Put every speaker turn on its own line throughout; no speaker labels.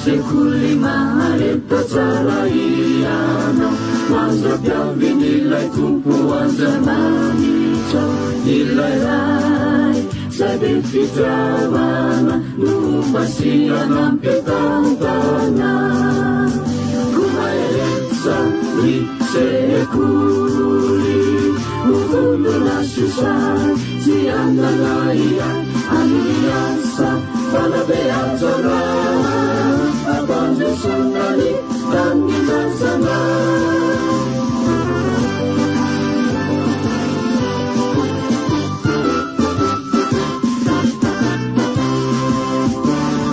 sekoly mahareta tsara hianao, mandra-piavian'ilay Tompo Andriamanitra, ilay Ray izay be fitiavana no masiana mpitantana. Koa mahereza ry sekoly, ho vonona sy sahy, tsy hanana ahiahy amin'ny asa fanabeazana, fampandrosoana ny tanindrazana.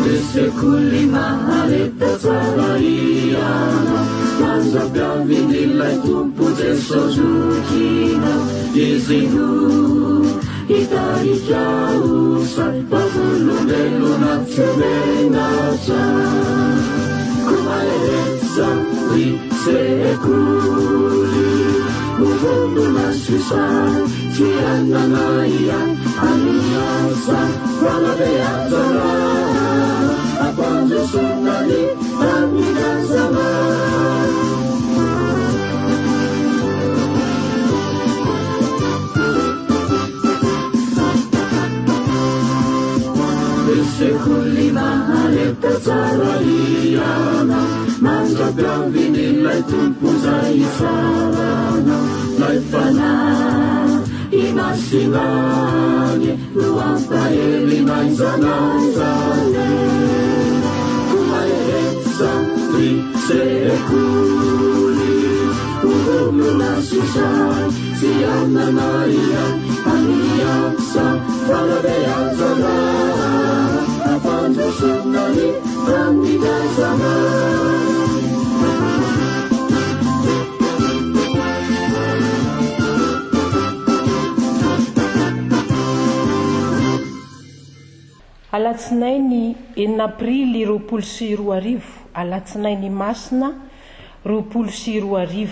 Ry sekoly mahareta tsara hianao, mandra-piavian'ilay Tompo Jesosy zokinao, Izy no hitarika ho sahy vavolombelona tsy menatra. Koa mahereza ry sekoly, ho vonona sy sahy, tsy hanana ahiahy amin'ny asa fanabeazana, hampandrosoana ny tanindrazana. Ry sekoly mahareta tsara hianao, mandra-piavian'ilay Tompo izay hitsarana, ilay Fanahy Masina anie no hampahery n'aiza n'aiza anie. Koa mahereza ry sekoly, ho vonona sy sahy, tsy hanana ahiahy amin'ny asa fanabeazana, hampandrosoana ny tanindrazana.
Alatsinainy enina aprily 2020, Alatsinainy Masina 2020.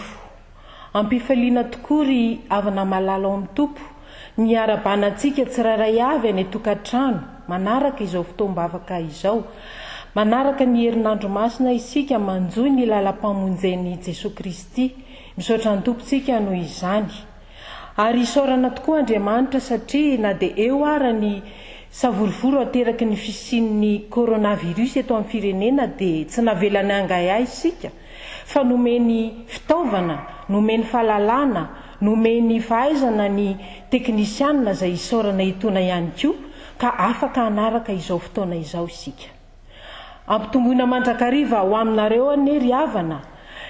Am-pifaliana tokoa ry havana malala ao amin'ny Tompo ny hiarahabana antsika tsirairay avy any an-tokantrano manaraka izao fotoam-bavaka izao. Manaraka ny herinandro masina isika manjohy ny lalam-pamonjen'i Jesoa Kristy. Misaotra ny Tompo tsika noho izany. Ary isaorana tokoa Andriamanitra satria na dia eo ara ny savorovoro ateraky ny fisian'ny coronavirus eto amin'ny firenena dia tsy navelany hangahiahy isika fa nomeny fitaovana, nomeny fahalalana, nomeny fahaizana ny teknisianina izay isaorana etoana ihany koa ka afaka hanaraka izao fotoana izao isika. Ampitomboina mandrakariva ho aminareo anie ry havana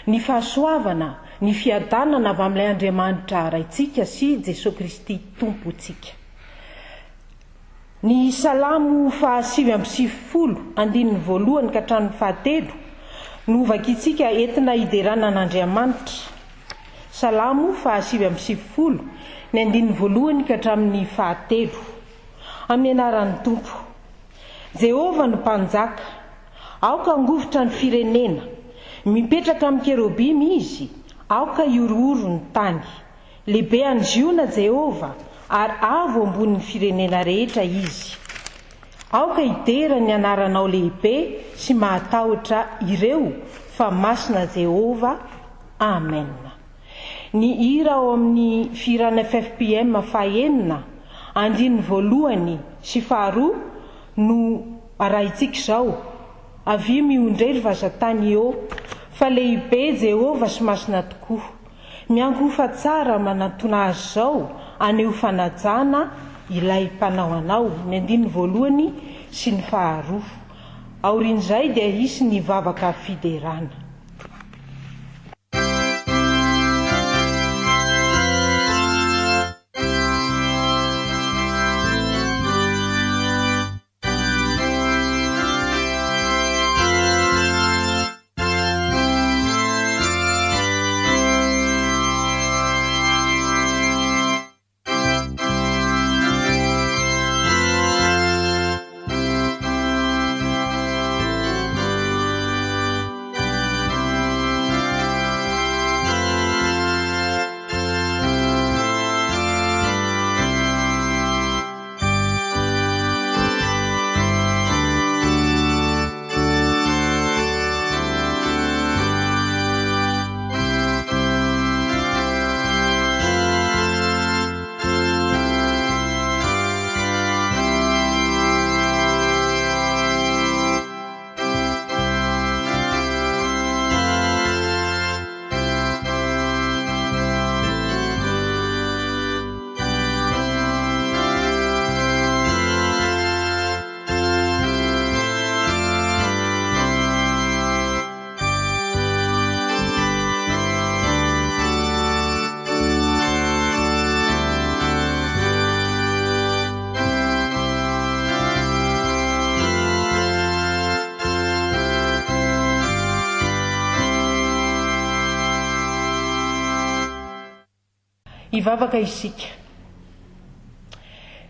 ny fahasoavana, ny fiadanana avy amin'ilay Andriamanitra Raintsika sy Jesoa Kristy Tompontsika. Ny Salamo faha 99 andininy voalohany ka hatramin'ny fahatelo no hovakintsika entina hiderana an'Andriamanitra. Salamo faha 99 ny andininy voalohany ka hatramin'ny fahatelo. Amin'ny anaran'ny Tompo. Jehovah no Mpanjaka. Aoka hangovitra ny firenena. Mipetraka amin'ny kerobima izy, aoka hihorohoro ny tany. Lehibe any Ziona Jehovah, ary avo ambonin'ny firenena rehetra izy. Aoka hidera ny anaranao lehibe sy mahatahotra ireo, fa masina Jehovah. Amen. Ny hira ao amin'ny fihirana ffpm fahenina, andininy voalohany sy faharoa no arahintsika izao, Avia miondre ry vazantany ô, fa lehibe Jehovah sy masina tokoa. Miankohofa tsara manantona Azy izao, aneho fanajana Ilay Mpanao anao, ny andininy voalohany sy ny faharoa. Aorian'izay dia hisy ny vavaka fiderana. Hivavaka isika.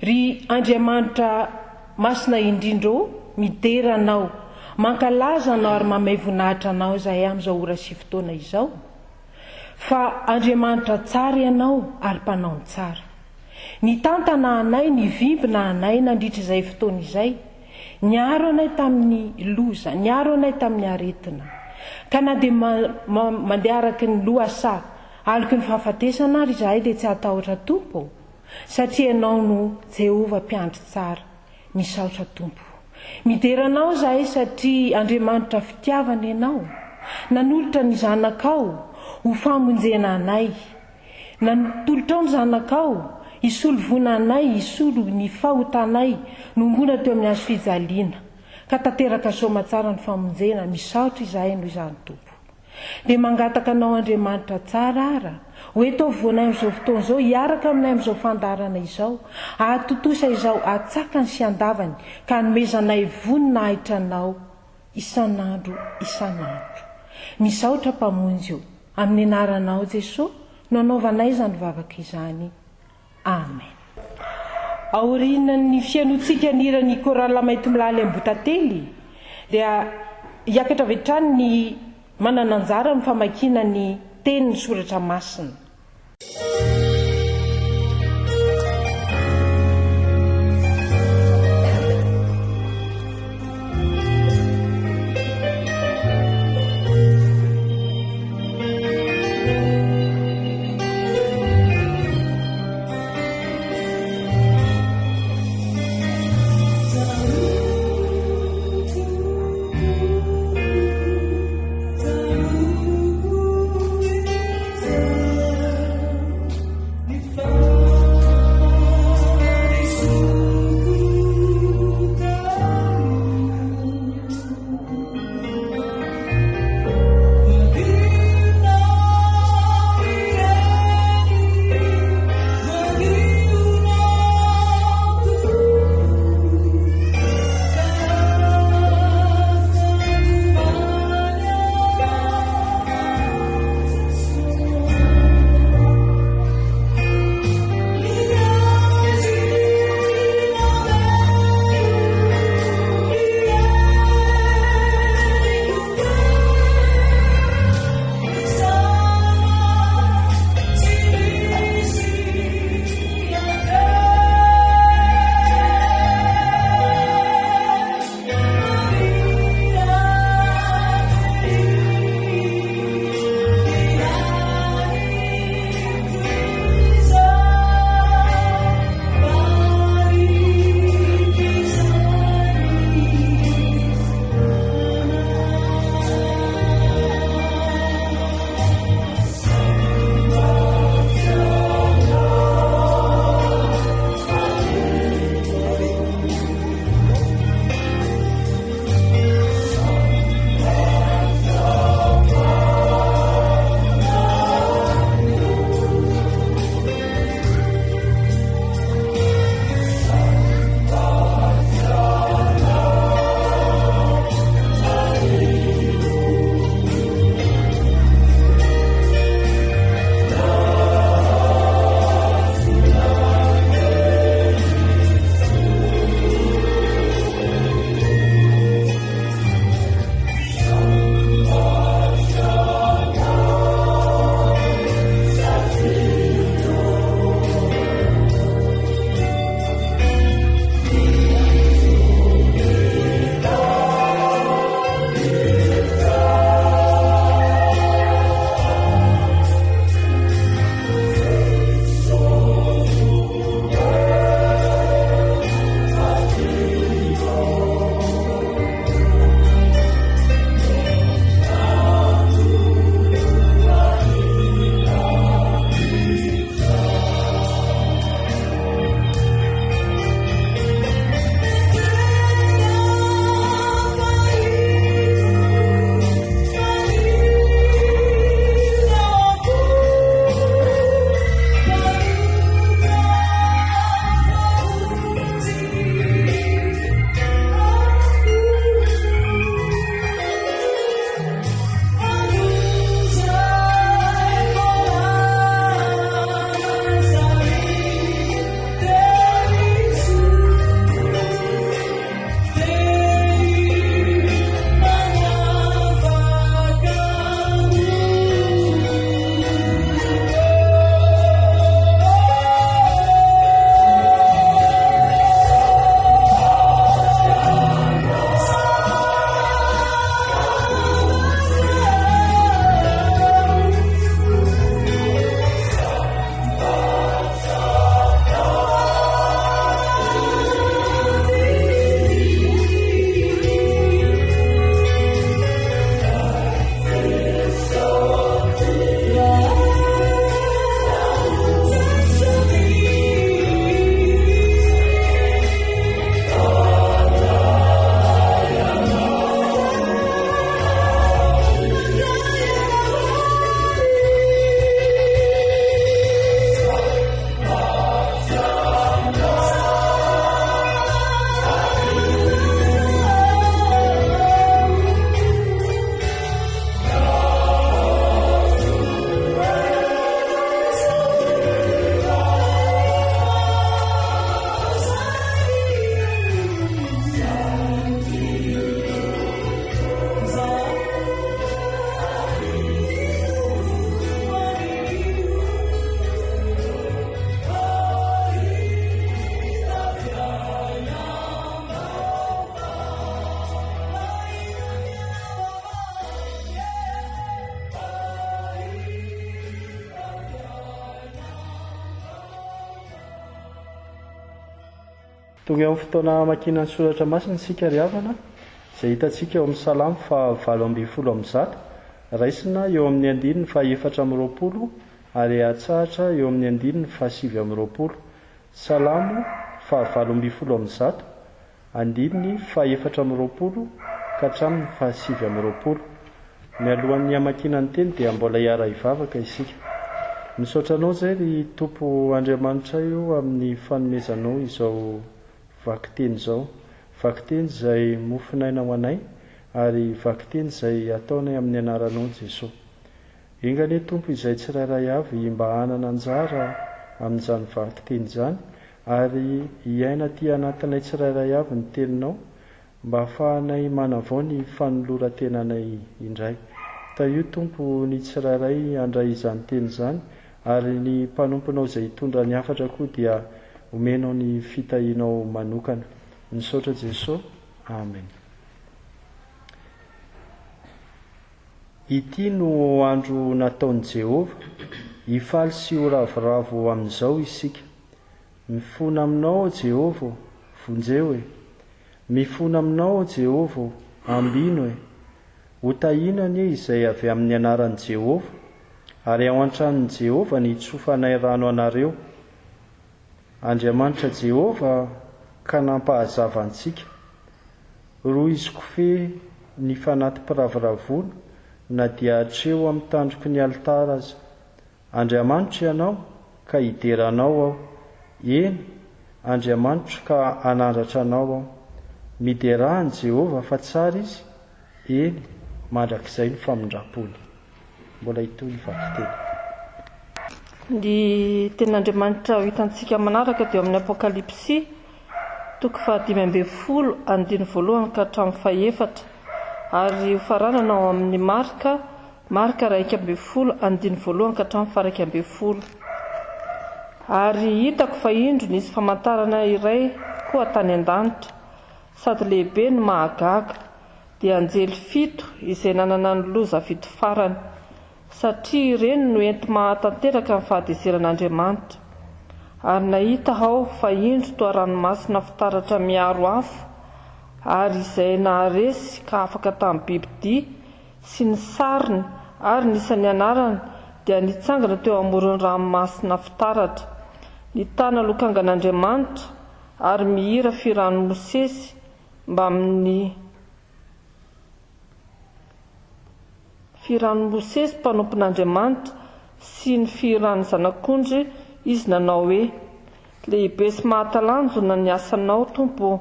Ry Andriamanitra Masina indrindra ô, midera Anao, mankalaza Anao ary mamehy voninahitra Anao izahay amin'izao ora sy fotoana izao, fa Andriamanitra tsara Ianao ary mpanao ny tsara. Nitantana anay, nivimbina anay nandritra izay fotoana izay, niaro anay tamin'ny loza, niaro anay tamin'ny aretina. Ka na dia mandeha araka ny lohasaha aloky ny fahafatesana ary izahay dia tsy hatahotra Tompo ô, satria Ianao no Jehovah Mpiandry tsara. Misaotra Tompo. Midera Anao izahay satria Andriamanitra fitiavana Ianao, nanolotra ny Zanakao ho famonjena anay. Natolotrao ny Zanakao hisolo voina anay, hisolo ny fahotanay nohomboana teo amin'ny hazo fijaliana. Ka tanteraka soamatsara ny famonjena. Misaotra izahay noho izany Tompo. Dia mangataka Anao Andriamanitra tsara ara, ho eto afovoanay amin'izao fotoana izao, hiaraka aminay amin'izao fandaharana izao, hahatontosa izao atsakany sy andavany, ka hanomezanay voninahitra Anao isan'andro isan'andro. Misaotra Mpamonjy o! Amin'ny anaranao Jesoa no anaovanay izany vavaka izany. Amen. Aorianan'ny fihainoantsika ny hiran'ny Chorale Maintimolaly Ambohitately dia hiakatra avy hatrany ny manana anjara amin'ny famakiana ny tenin'ny soratra masina.
Tonga eo amin'ny fotoana hamakiana ny soratra masina isika ry havana, izay hitantsika eo amin'ny Salamo faha 118, raisina eo amin'ny andininy faha 24 ary atsahatra eo amin'ny andininy faha 29. Salamo faha 118, andininy faha 24 ka hatramin'ny faha 29. Mialohan'ny hamakiana ny teny dia mbola hiara-hivavaka isika. Misaotra Anao izay ry Tompo Andriamanitray o amin'ny fanomezanao izao vakiteny izao. Vakiteny izay mofon'aina ho anay ary vakiteny izay ataonay amin'ny anaranao Jesoa. Enga anie Tompo izay tsirairay avy mba hanana anjara amin'izany vakiteny izany ary hiaina aty anatinay tsirairay avy ny teninao Mba ahafahanay manavao ny fanoloran-tenanay indray. Tahio Tompo ny tsirairay handray izany teny izany ary ny mpanomponao izay hitondra ny hafatra koa dia omenao ny fitahianao manokana. Misaotra Jeso. Amen. Ity no andro nataon'i Jehovah, hifaly sy ho ravoravo amin'izao isika. Mifona aminao aho Jehovah ô, vonjeo e! Mifona aminao aho Jehovah ô, ambino e! Ho tahiana anie izay avy amin'ny anaran'i Jehovah, ary ao an-tranon'i Jehovah ny hitsofanay rano anareo. Andriamanitra Jehovah ka nampahazava antsika. Rohiziko fe ny fanati-piravoravoana na dia hatreo amin'ny tandroky ny alitara aza. Andriamanitro Ianao, ka hidera Anao aho, eny, Andriamanitro, ka hanandratra Anao aho. Miderà an'i Jehovah, fa tsara Izy, eny, mandrakizay ny famindram-pony. Mbola hitohy ny vakiteny.
Ny Tenin'Andriamanitra ho hitantsika manaraka dia ao amin'ny Apokalypsy, toko fahadimy ambin'ny folo, andininy voalohany ka hatramin'ny fahefatra, ary hofaranana ao amin'ny Marka, Marka 11, andininy voalohany ka hatramin'ny faha-11. Ary hitako fa indro nisy famantarana iray koa tany an-danitra, sady lehibe no mahagaga, dia anjely fito izay nanana ny loza fito farany, satria ireny no enti-mahatanteraka ny fahatezeran'Andriamanitra. Ary nahita aho fa indro toa ranomasina fitaratra miharo afo, ary izay naharesy ka afaka tamin'ny bibi-dia sy ny sariny ary ny isan'ny anarany dia nitsangana teo amoron'ny ranomasina fitaratra, nitana lokangan'Andriamanitra ary mihira fihiran'i Mosesy mbamin'ny fihiran'i Mosesy mpanompon'Andriamanitra sy ny fihiran'ny Zanak'ondry izy nanao hoe, Lehibe sy mahatalanjona ny asanao, Tompo ô!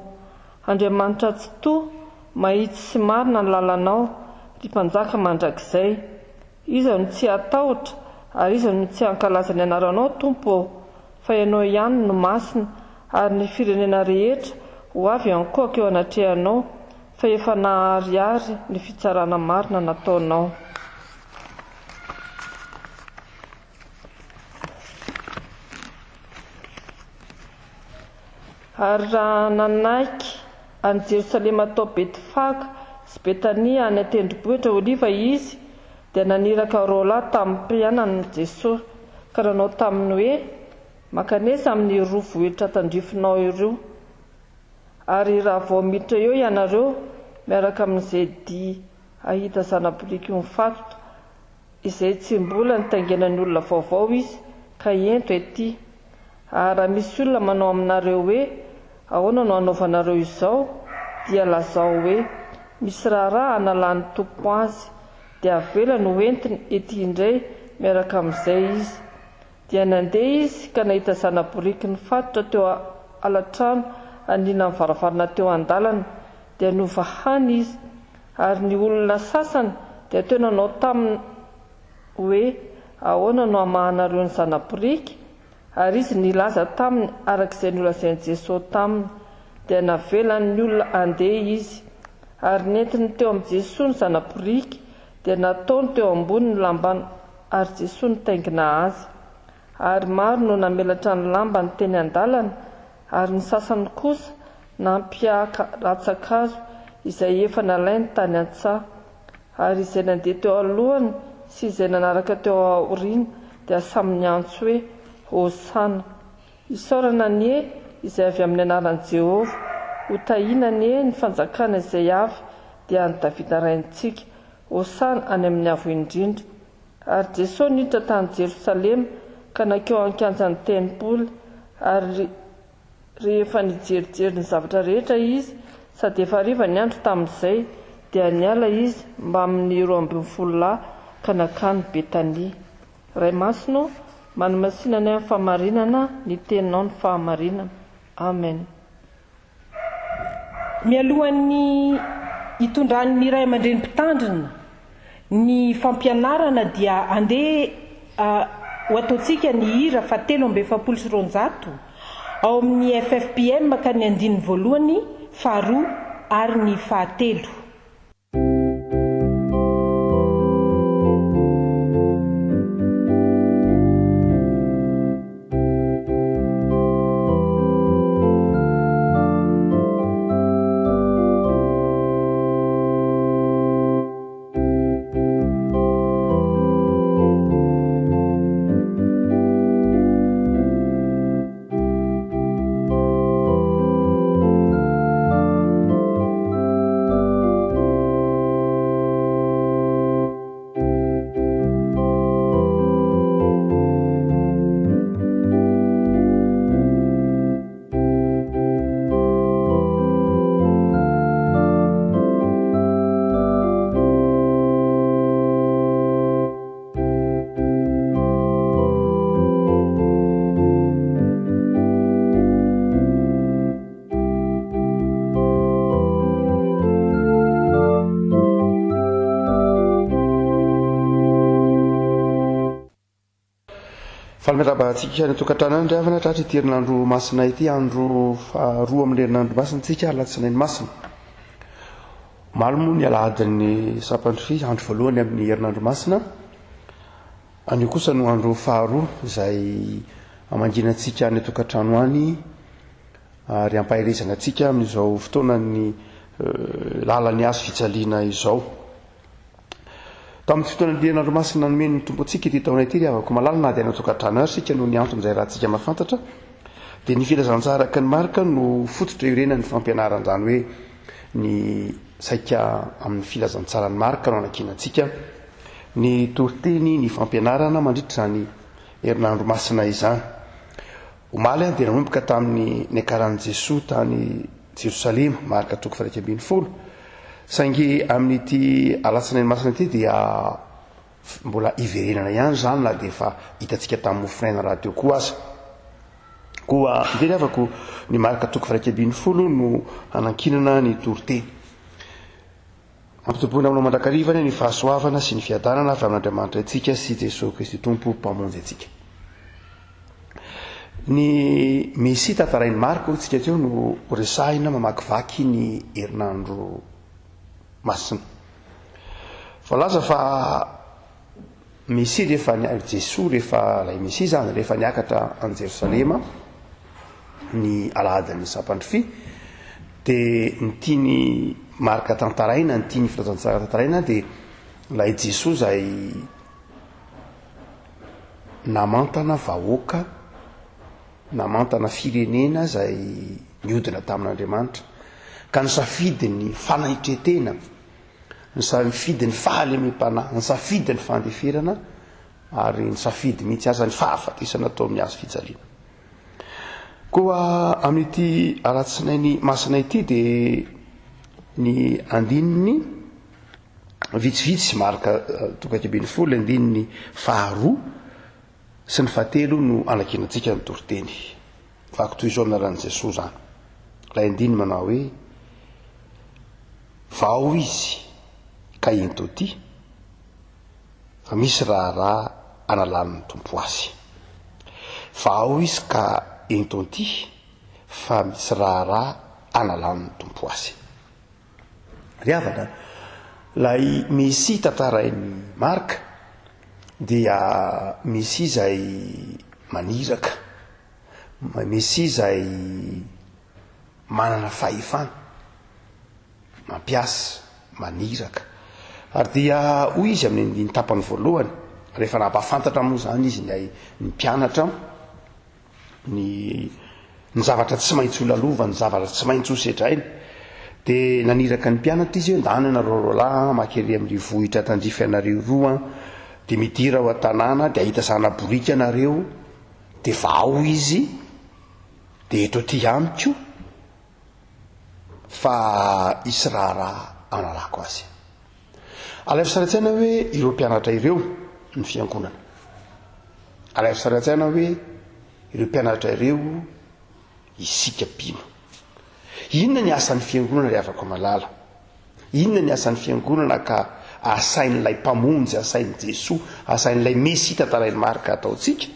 Andriamanitra Tsitoha, mahitsy sy marina ny lalanao, ry Mpanjaka mandrakizay. Iza no tsy hatahotra, ary iza no tsy hankalaza ny anaranao, Tompo ô? Fa Ianao ihany no masina, ary ny firenena rehetra ho avy hiankohoka eo anatrehanao, fa efa naharihary ny fitsarana marina nataonao. Ary raha nanaiky an'i Jerosalema tao Betfaga sy Betania any an-tendrombohitra Oliva izy, dia naniraka roalahy tamin'ny mpianany Jesoa, ka nanao taminy hoe, Mankanesa amin'iroa vohitra tandrifinao iroa, ary raha vao miditra eo ianareo miaraka amin'izay dia hahita zana-boriky mifatotra, izay tsy mbola nitaingenan'ny olona vaovao izy, ka ento ety. Ary raha misy olona manao aminareo hoe, Ahoana no anaovanareo izao? dia lazao hoe, Misy raharaha hanalan'ny Tompo azy. Dia avelany ho entiny ety indray miaraka amin'izay izy. Dia nandeha izy ka nahita zana-boriky nifatotra teo alatrano anilan'ny varavarana teo an-dalana, dia novahany izy. Ary ny olona sasany dia teo nanao taminy hoe, Ahoana no hamahanareo ny zana-boriky? Ary izy nilaza taminy araka izay nolazain'i Jesoa taminy. Dia navelan'ny olona handeha izy. Ary nentiny teo amin'i Jesoa ny zana-boriky, dia nataony teo ambony ny lambany ary Jesoa nitaingina azy. Ary maro no namelatra ny lambany teny an-dalana, ary ny sasany kosa nampiaka rantsan-kazo izay efa nalainy tany an-tsaha. Ary izay nandeha teo alohany sy izay nanaraka teo aoriana dia samy niantso hoe, Hosana! Isaorana anie izay avy amin'ny anaran'i Jehovah! Hotahina anie ny fanjakana izay avy, dia an'i Davida raintsika! Hosana any amin'ny Avo Indrindra! Ary Jesoa niditra tany Jerosalema ka nankeo an-kianjan'ny tempoly, ary rehefa nijerijery ny zavatra rehetra Izy, sady efa hariva ny andro tamin'izay, dia niala Izy mbamin'ny 12 lahy ka nankany Betania. Ray Masina ô, manamasina anay amin'ny fahamarinana, ny Teninao no fahamarinana. Amen.
Mialohan'ny hitondran'ny ray aman-dreny mpitandrina ny fampianarana dia andeha ho ataontsika ny hira faha 243 ao amin'ny ffpm ka ny andininy voalohany, faharoa ary ny fahatelo.
Faly miarahaba antsika any an-tokantrano any ry havana tratra ity herinandro masina ity, andro faharoa amin'ny herinandro masina tsika, alatsinainy masina. Omaly moa ny alahadin'ny sampandrify, andro voalohany amin'ny herinandro masina. Anio kosa no andro faharoa izay hamangiana antsika any an-tokantrano any ary hampaherezana antsika amin'izao fotoanan'ny lalan'ny hazo fijaliana izao. Tamin'ny fotoanan'ny herinandro masina nomen'ny Tompo antsika ity taona ity ry havako malala na dia any an-tokantrano ary isika noho ny antony izay rahantsika mahafantatra dia ny filazantsara araka ny Marka no fototra iorenan'ny fampianarana izany hoe ny saika amin'ny filazantsaran'i Marka no anankinantsika ny toriteny, ny fampianarana mandritra izany herinandro masina izany. Omaly dia nanomboka tamin'ny niakaran'i Jesoa tany Jerosalema, Marka toko faha 11. Saingy amin'ity alatsinainy masina ity dia mbola iverenana ihany izany na dia efa hitantsika tamin'ny mofonaina rahateo koa aza. Koa ndeha ry havako ny Marka toko faha 11 no hanankinana ny toriteny. Ampitomboina aminao mandrakariva anie ny fahasoavana sy ny fiadanana avy amin'Andriamanitra Raintsika sy Jesoa Kristy Tompo Mpamonjy antsika. Ny Mesia tantarain'i Marka hoy tsika teo no resahina mamakivaky ny herinandro masina. Voalaza fa Mesia rehefa ny Jesoa rehefa ilay Mesia izany rehefa niakatra an'i Jerosalema ny alahadin'ny sampandrify dia ny tiany Marka tantaraina, ny tiany filazantsara tantaraina dia ilay Jesoa izay namantana vahoaka, namantana firenena izay niodina tamin'Andriamanitra ka nisafidy ny fanaitre-tena Nisafidy ny fahalemem-panahy, nisafidy ny fandeferana ary nisafidy mihitsy aza ny fahafatesana tao amin'ny hazo fijaliana. Koa amin'ity alatsinainy masina ity dia ny andininy vitsivitsy, Marka toko 11 andininy faharoa sy ny fahatelo no anakinantsika ny toriteny. Vaky toy izao amin'ny anaran'i Jesoa izany. Ilay andininy manao hoe Vao izy ka ento aty fa misy raharaha analan'ny Tompo azy. Vao izy ka ento anty fa misy raharaha analan'ny Tompo azy. Ry havana, ilay Mesia tantarain'i Marka dia Mesia izay maniraka, Mesia izay manana fahefana, mampiasa, maniraka. Ary dia hoy izy amin'ny andininy tapany voalohany, rehefa nampahafantatra moa izany izy ny ny mpianatra, ny Ny zavatra tsy maintsy ho lalovany, ny zavatra tsy maintsy ho sedrainy. Dia naniraka ny mpianatra izy hoe, ndana ianareo roalahy an, makery amin'ireo vohitra tandrify anareo roa an, dia midira ao an-tanàna, dia hahita zana-boriky ianareo, dia vahao izy, dia eto aty amiko, fa hisy raharaha hanalako azy. Alaivo sary an-tsaina hoe ireo mpianatra ireo ny fiangonana. Alaivo sary an-tsaina hoe ireo mpianatra ireo isika mpino. Inona ny asan'ny fiangonana ry havako malala? Inona ny asan'ny fiangonana ka asain'ilay Mpamonjy, asain'i Jesoa, asain'ilay Mesia tantarain'i Marka ataontsika?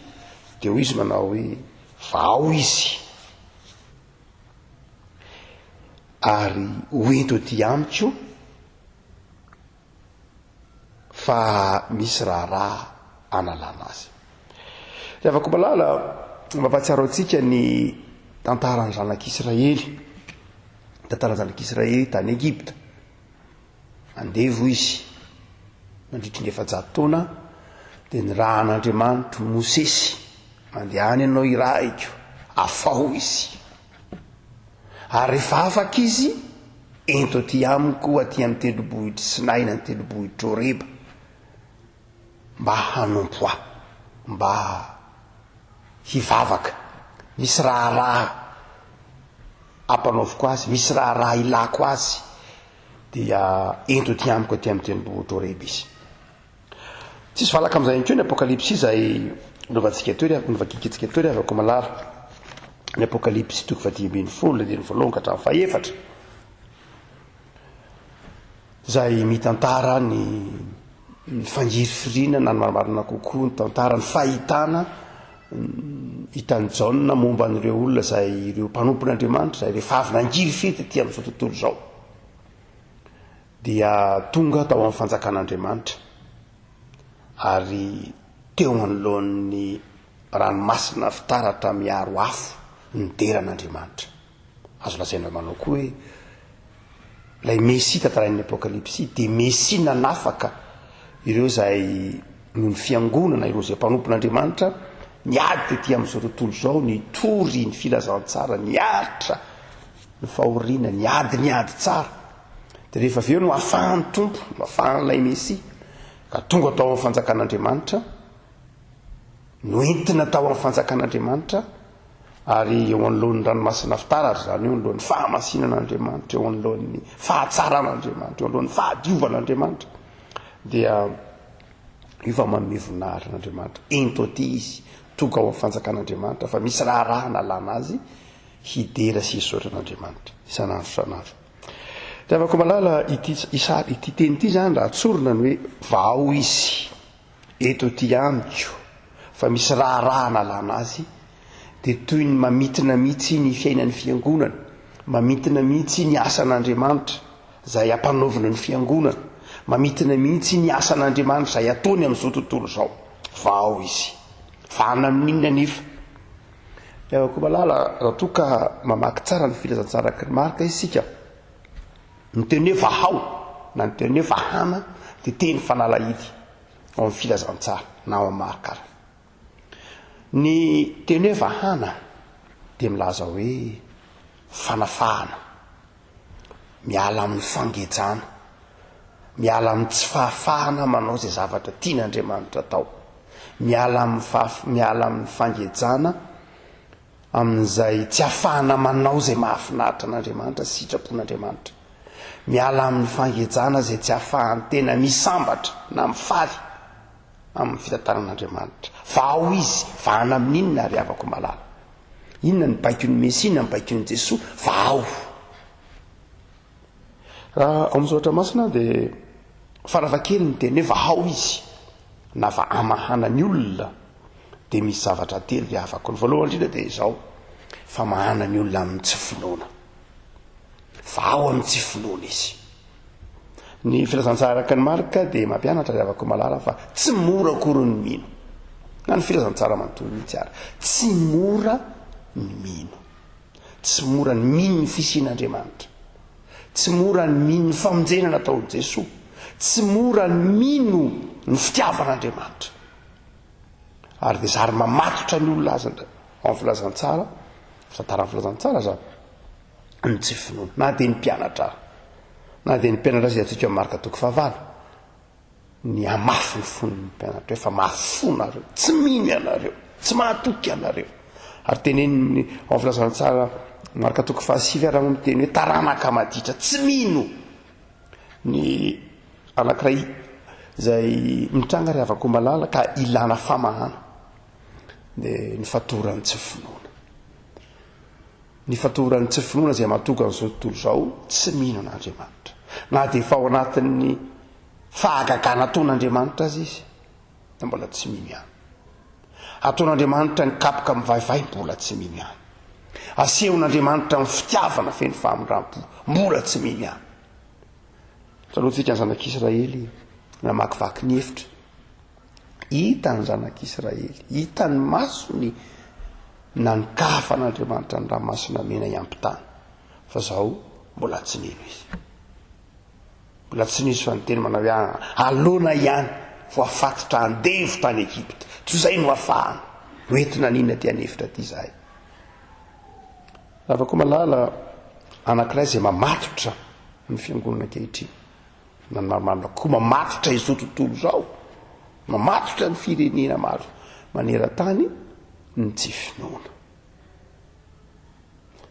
Dia hoy izy manao hoe, vahao izy. Ary ho ento aty amiko fa misy raharaha analana azy. Ry havako malala, mampahatsiaro antsika ny tantaran'ny zanak'Israely, tantaran'ny zanak'Israely tany Egypta. Andevo izy nandritry ny 400 taona, dia nirahan'Andriamanitra Mosesy, mandehana ianao irahiko, afaho izy. Ary rehefa afaka izy, ento aty amiko aty amin'ny tendrombohitr'i Sinay na ny tendrombohitr'i Horeba, mba hanompo ahy, mba hivavaka. Misy raharaha ampanaoviko azy, misy raharaha ilako azy, dia ento aty amiko aty amin'ny tendrombohitr'i Horeba izy. Tsisy valaka amin'izay ihany koa ny Apokalypsy izay novantsika teo, novakikintsika teo ry havako malala. Ny Apokalypsy toko fahadimy ambin'ny folo, andininy voalohany ka hatramin'ny fahefatra, izay mitantara ny ny fangirifiriana na ny marimarina kokoa ny tantara, ny fahitana hitan'i Jaona momba an'ireo olona izay ireo mpanompon'Andriamanitra izay rehefa avy nangirifiry tety amin'izao tontolo izao. Dia tonga tao amin'ny fanjakan'Andriamanitra, ary teo anoloan'ny ranomasina fitaratra miaro afo nidera an'Andriamanitra. Azo lazaina manao koa hoe ilay Mesia tantarain'ny Apokalypsy dia Mesia nanafaka ireo izay noho ny fiangonana, ireo izay mpanompon'Andriamanitra niady tety amin'izao tontolo izao, nitory ny filazantsara, niaritra ny fahoriana, niady ny ady tsara. Dia rehefa avy eo no afahan'ny Tompo, no afahan'ilay Mesia, ka tonga tao amin'ny fanjakan'Andriamanitra, noentina tao amin'ny fanjakan'Andriamanitra, ary eo anoloan'ny ranomasina fitaratra izany, eo anoloan'ny fahamasinan'Andriamanitra, eo anoloan'ny fahatsaran'Andriamanitra, eo anoloan'ny fahadiovan'Andriamanitra, dia io fa manome voninahitra an'Andriamanitra. Ento aty izy, tonga ao amin'ny fanjakan'Andriamanitra, fa misy raharaha nalana azy, hidera sy hisaotra an'Andriamanitra isan'andro isan'andro. Ry havako malala, ity isa ity teny ity izany raha tsorina ny hoe vahao izy eto aty amiko fa misy raharaha nalana azy dia toy ny mamintina mihitsy ny fiainan'ny fiangonana, mamintina mihitsy ny asan'Andriamanitra izay ampanaovina ny fiangonana, mamintina mihitsy ny asan'Andriamanitra izay ataony amin'izao tontolo izao. Vahao izy. Vahana amin'inona anefa? Ry havako malala, raha toa ka mamaky tsara ny filazantsaraky ny Marka isika, ny teny hoe vahao na ny teny hoe vahana dia teny fanalahidy ao amin'ny filazantsara na ao amin'ny Marka ary. Ny teny hoe vahana dia milaza hoe fanafahana. Miala amin'ny fangejana, miala amin'ny tsy fahafahana manao izay zavatra tian'Andriamanitra atao, miala amin'ny fahaf- miala amin'ny fangejana amin'izay tsy ahafahana manao izay mahafinaritra an'Andriamanitra sy sitrapon'Andriamanitra, miala amin'ny fangejana izay tsy ahafahan'ny tena misambatra na mifaly amin'ny fitantanan'Andriamanitra. Fa ao Izy, vahana amin'inona ry havako malala? Inona ny baikon'ny Mesia na ny baikon'i Jesoa? Fa ao. Raha ao amin'ny soratra masina dia faravakely ny teny hoe vahao izy na va amahana ny olona dia misy zavatra telo ry havako. Ny voalohany indrindra dia izao, famahana ny olona amin'ny tsy finoana. Vahao amin'ny tsy finoana izy. Ny filazantsara araka ny Marka dia mampianatra ry havako malala fa tsy mora akory ny mino. Na ny filazantsara manontolo mihitsy ary. Tsy mora ny mino. Tsy mora ny mino ny fisian'Andriamanitra. Tsy mora ny mino ny famonjena nataon'i Jesoa. Tsy mora ny mino ny fitiavan'Andriamanitra. Ary dia zary mamatotra ny olona aza ao amin'ny filazantsara. Fitantaran'ny filazantsara izany. Ny tsy finoana. Na dia ny mpianatra ary. Na dia ny mpianatra aza hitantsika ao Marka toko fahavalo. Ny hamafy ny fon'ny mpianatra hoe fa mafy fo nareo, tsy mino ianareo, tsy mahatoky ianareo. Ary teneniny ao amin'ny filazantsara Marka toko fahasivy ary moa miteny hoe taranaka maditra, tsy mino. Ny anankiray izay mitranga ry havako malala ka ilana famahana dia ny fatoran'ny tsy finoana. Ny fatoran'ny tsy finoana izay mahatonga an'izao tontolo izao tsy mino an'Andriamanitra. Na dia efa ao anatin'ny fahagagana ataon'Andriamanitra aza izy, dia mbola tsy mino ihany. Ataon'Andriamanitra ny kapoka mivaivay, mbola tsy mino ihany. Asehon'Andriamanitra ny fitiavana feno famindram-po, mbola tsy mino ihany. Tsaroantsika ny zanak'Israely namakivaky ny efitra. Hita ny zanak'Israely, hita ny masony nanokafan'Andriamanitra ny ranomasina mena hiampitana. Fa zao mbola tsy nino izy. Mbola tsy nisy fa niteny manao hoe ah, aloana ihany voafatotra andevo tany Egypta. Tsy izay no afahana. Hoentina an'inona aty an'efitra aty izahay. Ravakomalala anankiray izay mamatotra ny fiangonana ankehitriny. Na ny marimarina koa mamatotra izao tontolo izao, mamatotra ny firenena maro maneran-tany ny tsy finoana.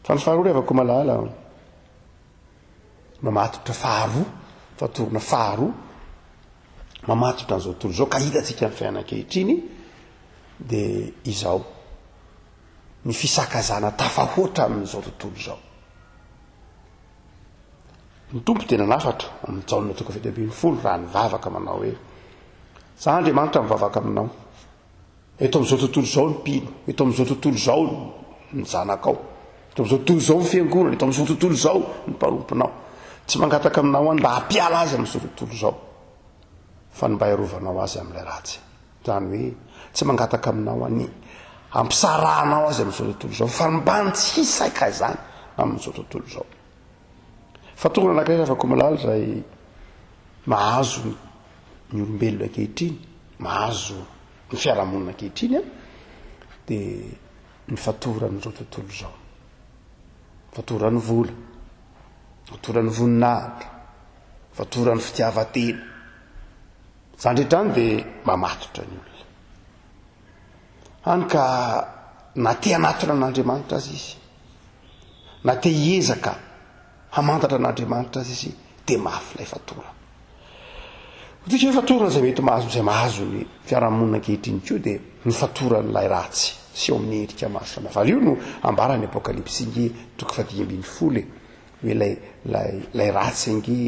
Fa ny faharoa ry havako malala, mamatotra faharoa, fatorona faharoa, mamatotra an'izao tontolo izao ka hitantsika ny fiainana ankehitriny dia izao ny fisakazana tafahoatra amin'izao tontolo izao. Ny Tompo dia nanafatra amin'i Jaona toko 17 raha nivavaka manao hoe, Za Andriamanitra mivavaka aminao. Eto amin'izao tontolo izao ny mpino, eto amin'izao tontolo izao ny zanakao, eto amin'izao tontolo izao ny fiangonana, eto amin'izao tontolo izao ny mpanomponao. Tsy mangataka aminao aho ny mba hampiala azy amin'izao tontolo izao, fa ny mba hiarovanao azy amin'ilay ratsy. Izany hoe tsy mangataka aminao aho ny hampisarahanao azy amin'izao tontolo izao, fa mba ny tsy hisaika izany amin'izao tontolo izao. Fa tokony anankiray raha komalala izay mahazo ny olombelona ankehitriny, mahazo ny fiarahamonina ankehitriny an, dia ny fatoran'izao tontolo izao. Fatoran'ny vola, fatoran'ny voninahitra, fatoran'ny fitiavan-tena. Izany rehetra izany dia mamatotra ny olona. Hany ka na te hanatona an'Andriamanitra aza izy, na te hiezaka hamantatra an'Andriamanitra aza izy, dia mafy ilay fatorana. Hotsika hoe fatorana izay mety mahazo izay mahazo ny fiarahamonina ankehitriny koa dia ny fatoran'ilay ratsy sy eo amin'ny endrika maro samihafa. Ary io no ambaran'ny Apokalypsy nge toko fahadimy ambin'ny folo e, hoe ilay, ilay, ilay ratsy ange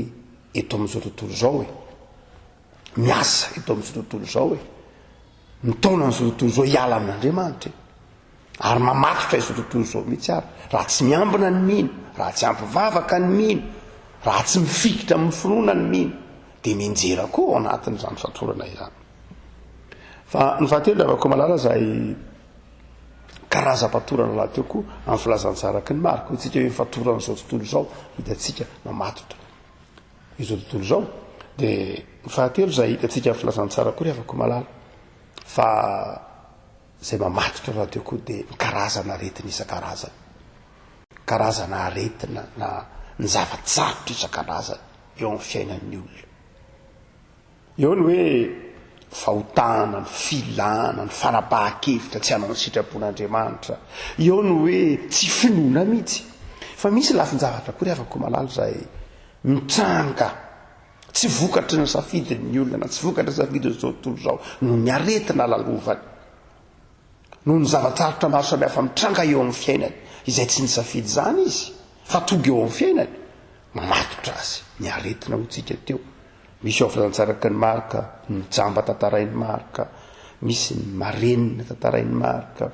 eto amin'izao tontolo izao e. Miasa eto amin'izao tontolo izao e. Mitaona an'izao tontolo izao hiala amin'Andriamanitra e. Ary mamatotra izao tontolo izao mihitsy ary. Raha tsy miambina ny mino, raha tsy ampy vavaka ny mino, raha tsy mifikitra amin'ny finoana ny mino, dia mianjera koa ao anatin'izany fatorana izany. Fa ny fahatelo ravako malala izay karazam-patorana rahateo koa amin'ny filazantsaraky ny marika. Hoy tsika hoe fatoran'izao tontolo izao hitantsika mamatotra. Izao tontolo izao. Dia ny fahatelo izay hitantsika amin'ny filazantsara koa ry havako malala fa izay mamatotra rahateo koa dia ny karazana aretina isan-karazany. Karazana aretina na ny zava-tsarotra isan-karazany eo amin'ny fiainan'ny olona. Eo ny hoe fahotana, ny filana, ny fanapahan-kevitra tsy hanao ny sitrapon'Andriamanitra. Eo ny hoe tsy finoana mihitsy. Fa misy lafin-javatra koa ry havako malala izay mitranga tsy vokatry ny safidin'ny olona na tsy vokatry ny safidin'izao tontolo izao noho ny aretina lalovany. Noho ny zava-tsarotra maro samihafa mitranga eo amin'ny fiainany, izay tsy nisafidy izany izy fa tonga eo amin'ny fiainany, mamatotra azy ny aretina hoy tsika teo. Misy ao filazantsaraky ny Marka, ny jamba tantarain'i Marka, misy ny marenina tantarain'i Marka,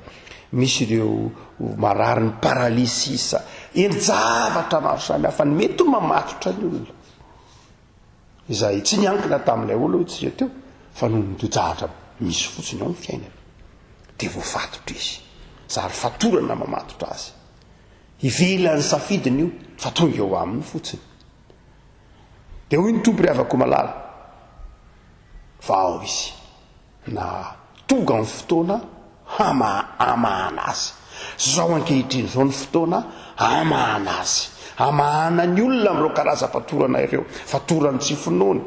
misy ireo mararin'ny paralysisa, endri-javatra maro samihafa ny mety ho mamatotra ny olona. Izay tsy niankina tamin'ilay olona hoy tsika teo fa noho ny toe-javatra misy fotsiny ao ny fiainany dia voafatotra izy. Zary fatorana mamatotra azy. Ivelan'ny safidiny io fa tonga eo aminy fotsiny. Dia hoy ny Tompo ry havako malala fa ao izy na tonga ny fotoana. Hama, hamahana azy. Izao ankehitriny izao ny fotoana hamahana azy. Hamahana ny olona amin'ireo karazam-patorana ireo. Fatoran'ny tsy finoana,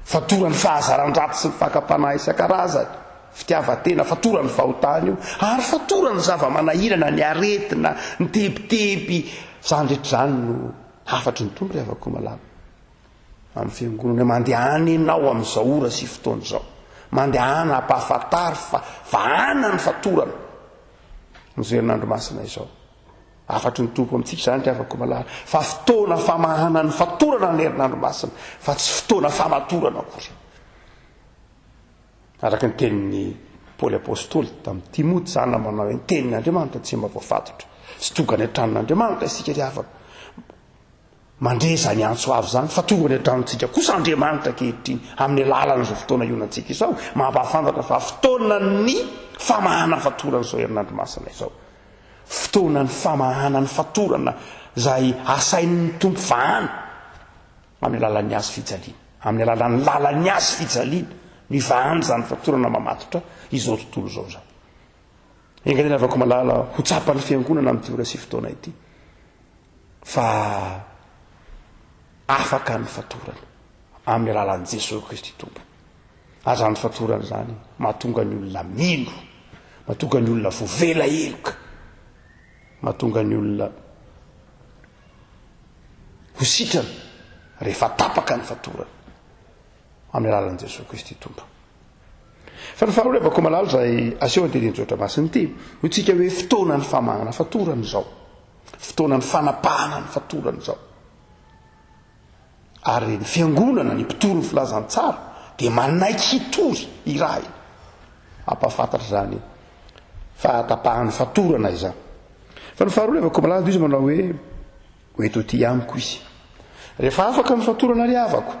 fatoran'ny fahazaran-dratsy sy ny fakam-panahy isan-karazany, fitiavan-tena, fatoran'ny fahotana io, ary fatoran'ny zava-manahirana, ny aretina, ny tebiteby. Izany rehetra izany no hafatry ny Tompo ry havako malala. Amin'ny fiangonana hoe mandehana ianao amin'izao ora sy fotoana izao. Mandehana ampahafantaro fa vahana ny fatorana. Amin'izao herinandro masina izao. Hafatry ny Tompo amintsika izany ry havako malala. Fa fotoana famahana ny fatorana ny herinandro masina fa tsy fotoana famatorana akory. Araka ny tenin'i Paoly Apostoly tamin'i Timoty izany manao hoe ny tenin'Andriamanitra tsy mba voafatotra. Tsy tonga any an-tranon'Andriamanitra isika ry havako. Mandre izany antso avo izany fa tonga any an-tranontsika kosa Andriamanitra ankehitriny amin'ny alalan'izao fotoana ionantsika izao, mampahafantatra fa fotoanan'ny famahana fatorana izao herinandro masina izao. Fotoanan'ny famahana ny fatorana izay asain'ny Tompo vahana amin'ny alalan'ny hazo fijaliana. Amin'ny alalan'ny lalan'ny hazo fijaliana no ivahana izany fatorana mamatotra izao tontolo izao izany. Enga anie ravako malala ho tsapan'ny fiangonana amin'ity ora sy fotoana ity fa afaka ny fatorana amin'ny alalan'i Jesoa Kristy Tompo. Ary izany fatorana izany mahatonga ny olona mino, mahatonga ny olona voavela heloka, mahatonga ny olona ho sitrana rehefa tapaka ny fatorana amin'ny alalan'i Jesoa Kristy Tompo. Fa ny faharoa revako malala izay aseho an-tenin-tsoratra masina ity, hoy tsika hoe fotoana ny famahana fatorana izao. Fotoana ny fanapahana ny fatorana izao. Ary ny fiangonana, ny mpitory ny filazantsara dia manaiky hitory irahina. Hampahafantatra izany fahatapahan'ny fatorana izany. Fa ny faharoa revako malala dia izy manao hoe Ho eto aty amiko izy. Rehefa afaka ny fatorana ry havako,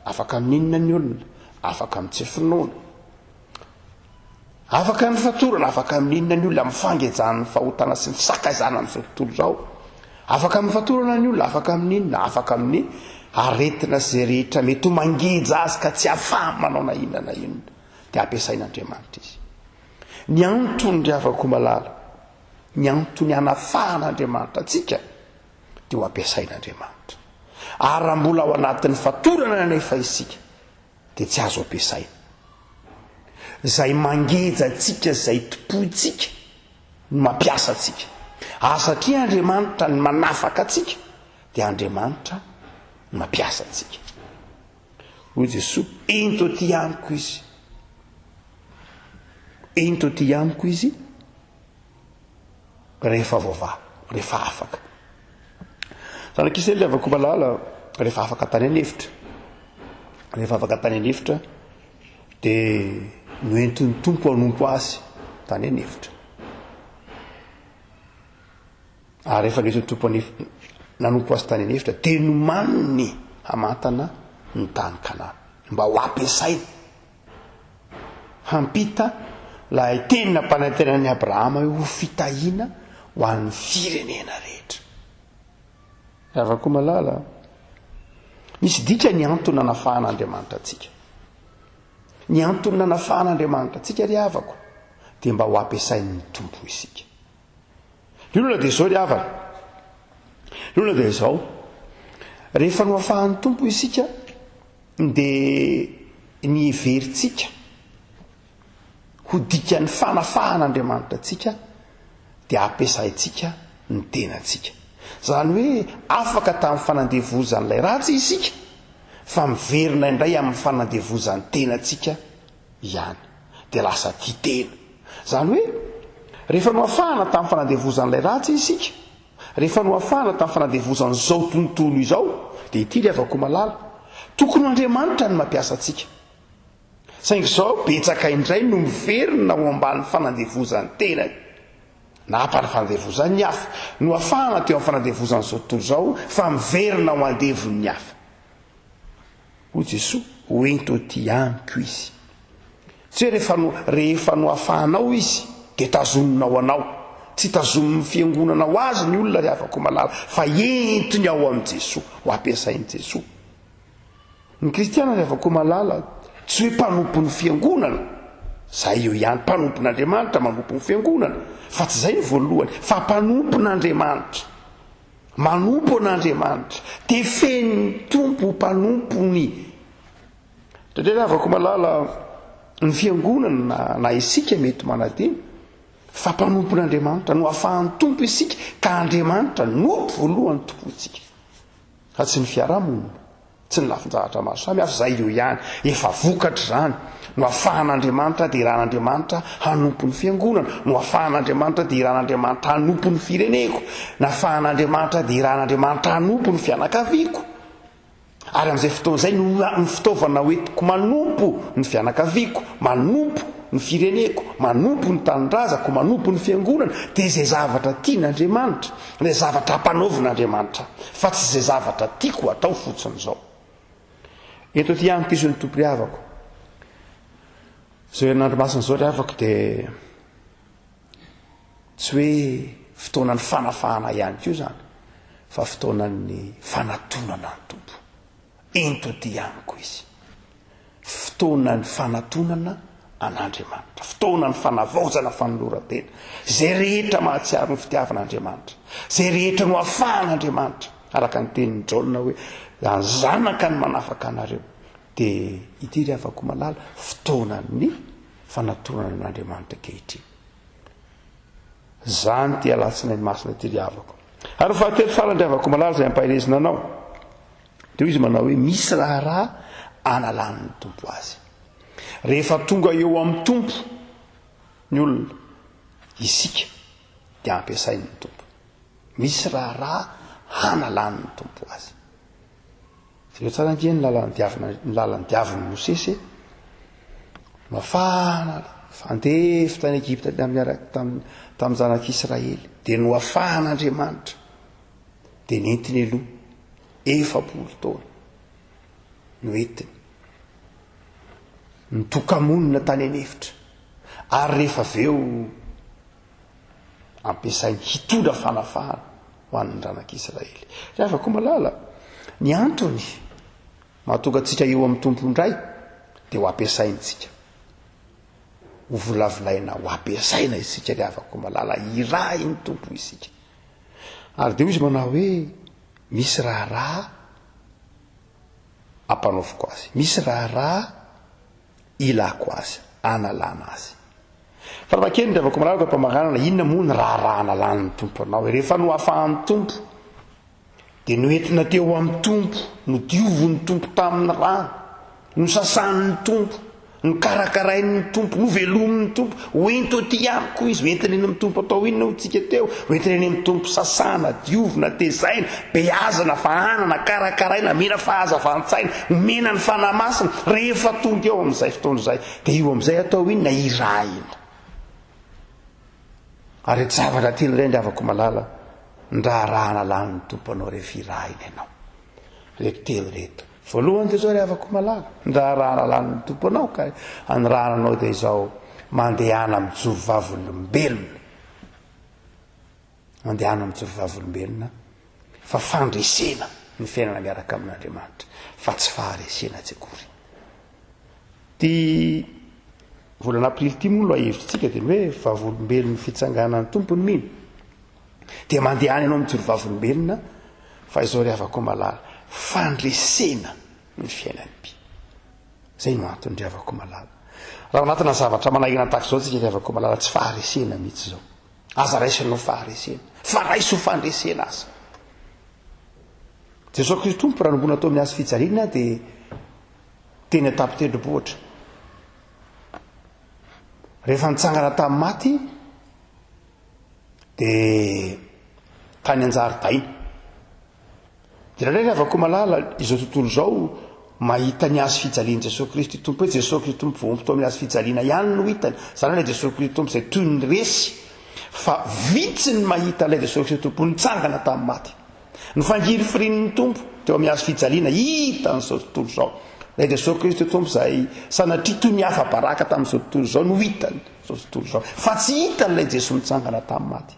afaka amin'inona ny olona? Afaka amin'ny tsy finoana. Afaka ny fatorana, afaka amin'inona ny olona? Amin'ny fangejan'ny fahotana sy ny fisakaizana amin'izao tontolo izao. Afaka amin'ny fatorana ny olona, afaka amin'inona? Afaka amin'ny aretina sy izay rehetra mety ho mangeja azy ka tsy ahafahany manao na inona na inona. Dia ampiasain'Andriamanitra izy. Ny antony ry havako malala, Ny antony hanafahan'Andriamanitra antsika dia ho ampiasain'Andriamanitra. Ary raha mbola ao anatin'ny fatorana anefa isika dia tsy azo ampiasaina. Izay mangeja antsika, izay tompointsika no mampiasa antsika. Ary satria Andriamanitra ny manafaka antsika dia Andriamanitra no mampiasa antsika. Hoy Jesoa, ento aty amiko izy. Ento aty amiko izy rehefa voavaha, rehefa afaka. Zanak'Israely havako malala, rehefa afaka tany an'efitra, rehefa afaka tany an'efitra, dia noentin'ny Tompo hanompo azy tany an'efitra. Ary rehefa nentin'ny Tompo an'efitra, nanompo azy tany an'efitra, dia nomaniny hamantana ny tany Kanana, mba ho ampiasaina hampita ilay teny nampanantenan'i Abrahama hoe ho fitahiana ho an'ny firenena rehetra. Ravako malala, misy dika ny antony nanafahan'Andriamanitra antsika. Ny antony nanafahan'Andriamanitra antsika ry havako dia mba ho ampiasain'ny Tompo isika. Ny olana dia izao ry havana. Ny olana dia izao. Rehefa noafahan'ny Tompo isika dia ny heverintsika ho dikan'ny fanafahan'Andriamanitra antsika dia ampiasaintsika ny tenantsika. Izany hoe afaka tamin'ny fanandevozan'ilay ratsy isika fa miverina indray amin'ny fanandevozan'ny tenantsika ihany. Dia lasa tia tena. Izany hoe rehefa noafahana tamin'ny fanandevozan'ilay ratsy isika, Rehefa nohafahana tamin'ny fanandevozan'izao tontolo izao, dia ity ry havako malala, tokony ho Andriamanitra no mampiasa antsika. Saingy izao betsaka indray no miverina ao ambany fanandevozan'ny tenany, na ambany fanandevozan'ny hafa. Nohafahana teo amin'ny fanandevozan'izao tontolo izao, fa miverina ho andevon'ny hafa. Hoy Jesoa, Ho ento aty amiko izy. Tsy hoe rehefa no, rehefa nohafahanao izy, dia tazoninao anao. Tsy tazomin'ny fiangonana ho azy ny olona ry havako malala, fa entiny ao amin'i Jesoa, ho ampiasain'i Jesoa. Ny kristiana ry havako malala, tsy hoe mpanompon'ny fiangonana. Zay eo ihany, mpanompon'Andriamanitra, manompo ny fiangonana. Fa tsy izay no voalohany, fa mpanompon'Andriamanitra. Manompo an'Andriamanitra. Tefen'ny Tompo ho mpanompony. Indraindray ry havako malala, ny fiangonana na, na isika mety manadino fa mpanompon'Andriamanitra no afahan'ny Tompo isika ka Andriamanitra no voalohany tompontsika. Fa tsy ny fiarahamonina, tsy ny lafin-javatra maro samihafa, izay eo ihany, efa vokatr'izany, no afahan'Andriamanitra dia iran'Andriamanitra hanompo ny fiangonana, no afahan'Andriamanitra dia iran'Andriamanitra hanompo ny fireneko, nafahan'Andriamanitra dia iran'Andriamanitra hanompo ny fianakaviako. Ary amin'izay fotoana izay no ny fitaovana hoentiko manompo ny fianakaviako, manompo ny fireneko, manompo ny tanindrazako, manompo ny fiangonana, dia izay zavatra tian'Andriamanitra, ilay zavatra ampanaovin'Andriamanitra, fa tsy izay zavatra tiako atao fotsiny izao. Eto aty amiko izy ny Tompo ry havako. Izao herinandro masina izao ry havako dia Tsy hoe fotoanan'ny fanafahana ihany koa izany, fa fotoanan'ny fanatonana ny Tompo. Ento aty amiko izy. Fotoanan'ny fanatonana an'Andriamanitra. Fotoanan'ny fanavaozana fanoloran-tena. Izay rehetra mahatsiaro ny fitiavan'Andriamanitra. Izay rehetra no afahan'Andriamanitra. Araka ny tenin'i Jaona hoe, ny zanaka no manafaka anareo. Dia ity ry havako malala, fotoanan'ny fanatonana an'Andriamanitra ankehitriny. Izany ity alatsinainy masina ity ry havako. Ary ny fahatelo farany ry havako malala izay ampaherezina anao, dia hoy izy manao hoe misy raharaha analan'ny Tompo azy. Rehefa tonga eo amin'ny Tompo ny olona, isika dia ampiasain'ny Tompo. Misy raharaha hanalan'ny Tompo azy. Jereo tsara ange ny lalana diavina, ny lalana diavin'i Mosesy e. Nafahana, andevo tany Egypta miaraka tamin'ny tamin'ny zanak'Israely. Dia noafahan'Andriamanitra. Dia nentiny aloha 40 taona noentiny. Nitoka-monina tany an'efitra. Ary rehefa avy eo ampiasainy hitondra fanafahana ho an'ny ranak'Israely. Ry havako malala, ny antony mahatonga antsika eo amin'ny Tompo indray dia ho ampiasaintsika. Ho volavolaina ho ampiasaina isika ry havako malala, irahin'ny Tompo isika. Ary dia hoy izy manao hoe misy raharaha ampanaoviko azy, misy raharaha ilako azy, analana azy. Farafahakeliny ry havako malala, am-pamaranana, inona moa ny raharaha analan'ny Tompo anao? Rehefa nohafahan'ny Tompo, dia noentina teo amin'ny Tompo, nodiovin'ny Tompo tamin'ny rany, nosasan'ny Tompo, nokarakarain'ny Tompo, novelomin'ny Tompo, hoento aty amiko izy, hoentina eny amin'ny Tompo atao inona hoy tsika teo? Hoentina eny amin'ny Tompo sasana, diovina, tezaina, beazina, fahanana, karakaraina, omena fahazavan-tsaina, omena ny Fanahy Masina, rehefa tonga eo amin'izay fotoana izay. Dia io amin'izay atao inona? Irahina. Ary reto zavatra telo ireny ry havako malala, ny raharaha analan'ny Tompo anao rehefa irahina ianao. Reto telo ireto. Voalohany dia izao ry havako malala, ny raharaha analan'ny Tompo anao ka anirahana anao dia izao, mandehana mijoro vavolombelona. Mandehana mijoro vavolombelona fa fandresena ny fiainana miaraka amin'Andriamanitra fa tsy faharesena tsy akory. Ity volana aprily ity moa no lohahevitsika dia ny hoe vavolombelon'ny fitsanganan'ny Tompo ny mino. Dia mandehana ianao mijoro vavolombelona fa izao ry havako malala, fandresena ny fiainan'ny mpino. Izay no antony ry havako malala. Raha ao anatina zavatra manahirana tahaka izao tsika ry havako malala, tsy faharesena mihitsy izao. Aza raisina ho faharesena, fa raiso ho fandresena aza. Jesoa Kristy Tompo raha nombona tao amin'ny hazo fijaliana dia teny an-tampon-tendrombohitra. Rehefa nitsangana tamin'ny maty dia tany an-jaridaina. Dia indraindray ry havako malala, izao tontolo izao mahita ny hazo fijalian'i Jesoa Kristy Tompo hoe Jesoa Kristy Tompo voaomby tao amin'ny hazo fijaliana ihany no hitany. Izany hoe ilay Jesoa Kristy Tompo izay toy ny resy fa vitsy ny mahita ilay Jesoa Kristy Tompo nitsangana tamin'ny maty. Ny fangirifirian'ny Tompo teo amin'ny hazo fijaliana hitan'izao tontolo izao. Ilay Jesoa Kristy Tompo izay sanatria toy ny afa-baraka tamin'izao tontolo izao no hitan'izao tontolo izao. Fa tsy hitan'ilay Jesoa nitsangana tamin'ny maty.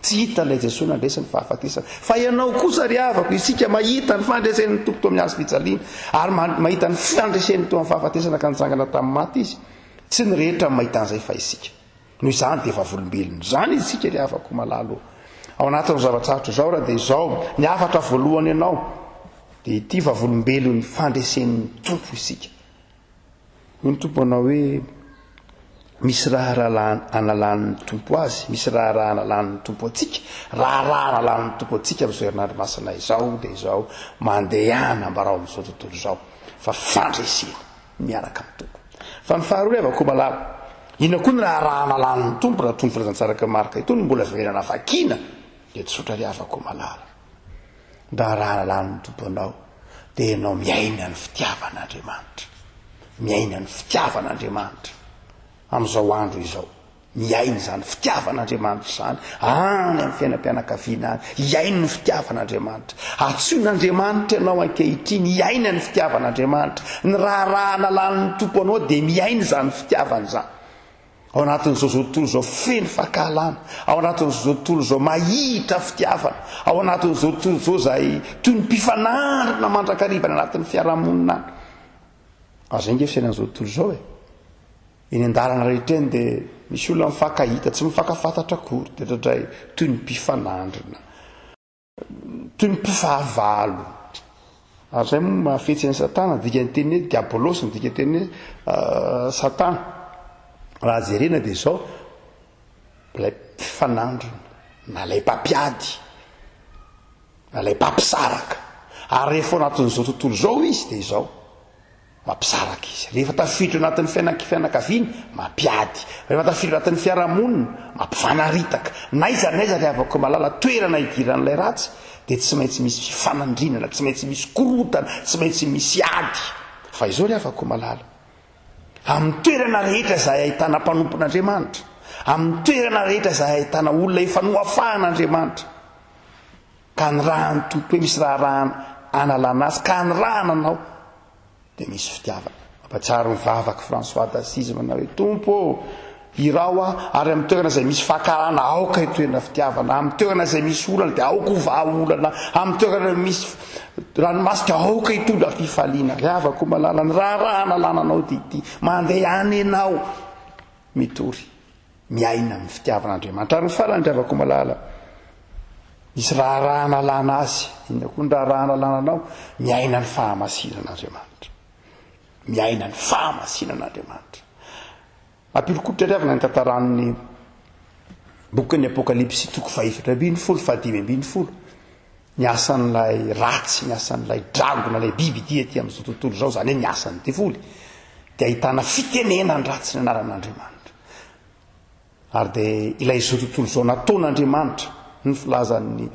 Tsy hita ilay Jesoa nandresy ny fahafatesana. Fa ianao kosa ry havako, isika mahita ny fandresen'ny Tompo teo amin'ny hazo fijaliana, ary mahita ny fandreseny teo amin'ny fahafatesana ka nitsangana tamin'ny maty Izy. Tsy ny rehetra no mahita an'izay fa isika. Noho izany dia vavolombelon'izany isika ry havako malala ô. Ao anatin'izao zava-tsarotra izao raha dia izao ny hafatra voalohany anao dia ity vavolombelon'ny fandresen'ny Tompo isika. Hoy ny Tompo manao hoe misy raharaha analan'ny Tompo azy, misy raharaha analan'ny Tompo antsika, raharaha analan'ny Tompo antsika amin'izao herinandro masina izao dia izao mandehana ambarao amin'izao tontolo izao fa fandresena miaraka amin'ny Tompo. Fa ny faharoa ry havako malala, inona koa ny raharaha analan'ny Tompo raha toy ny filazantsaraka Marka itony mbola verenana vakiana dia tsotra ry havako malala. Ny raharaha analan'ny Tompo anao dia ianao miaina ny fitiavan'Andriamanitra. Miaina ny fitiavan'Andriamanitra amin'izao andro izao. Miaina izany fitiavan'Andriamanitra izany any amin'ny fiainam-pianakaviana any. Hiaino ny fitiavan'Andriamanitra. Antsoin'Andriamanitra ianao ankehitriny hiaina ny fitiavan'Andriamanitra. Ny raharaha analan'ny Tompo anao dia miaina izany fitiavana izany. Ao anatin'izao izao tontolo izao feno fankahalana, ao anatin'izao tontolo izao mahihitra fitiavana, ao anatin'izao tontolo izao izay toy ny mpifanandrina mandrakariva any anatin'ny fiarahamonina any. Ary izay ange fiainan'izao tontolo izao e. Eny an-dalana rehetra eny dia misy olona mifankahita, tsy mifankafantatra akory, dia indraindray toy ny mpifanandrina, toy ny mpifahavalo. Ary izay moa mahafetsy an'i Satana, dikan'ny teny hoe diabolos ny dikan'ny teny hoe Satana. Raha jerena dia izao, ilay mpifanandrina, na ilay mpampiady, na ilay mpampisaraka. Ary rehefa ao anatin'izao tontolo izao izy dia izao. Mampisaraka izy. Rehefa tafiditra ao anatin'ny fiainan- fianakaviana, mampiady. Rehefa tafiditra ao anatin'ny fiarahamonina, mampivanaritaka. N'aiza n'aiza ry havako malala, toerana idiran'ilay ratsy, dia tsy maintsy misy fifanandrinana, tsy maintsy misy korontana, tsy maintsy misy ady. Fa izao ry havako malala, amin'ny toerana rehetra izay ahitana mpanompon'Andriamanitra, amin'ny toerana rehetra izay ahitana olona efa nohafahan'Andriamanitra, Ka anirahan'ny Tompo hoe misy raharaha analana azy, ka anirahana anao, dia misy fitiavana. Mampatsiaro ny vavak'i François d'Assise manao hoe, Tompo ô, iraho aho, ary amin'ny toerana izay misy fankahalana, aoka hitoerana fitiavana, amin'ny toerana izay misy olana, dia aoka ho vahaolana, amin'ny toerana misy ranomaso, dia aoka hitondra fifaliana. Ry havako malala, ny raharaha analana anao dia ity, mandeha any ianao mitory. Miaina amin'ny fitiavan'Andriamanitra. Ary ny farany ry havako malala, misy raharaha analana azy. Inona koa ny raharaha analana anao? Miaina ny fahamasinan'Andriamanitra. Miaina ny fahamasinan'Andriamanitra. Mampilokolotra ry havana ny tantaran'ny bokin'ny Apokalypsy toko fahefatra ambin'ny folo, fahadimy ambin'ny folo. Ny asan'ilay ratsy, ny asan'ilay dragona, ilay biby dia aty amin'izao tontolo izao, izany hoe ny asan'ny devoly, dia ahitana fitenenan-dratsy ny anaran'Andriamanitra. Ary dia ilay izao tontolo izao nataon'Andriamanitra, ny filazan'ny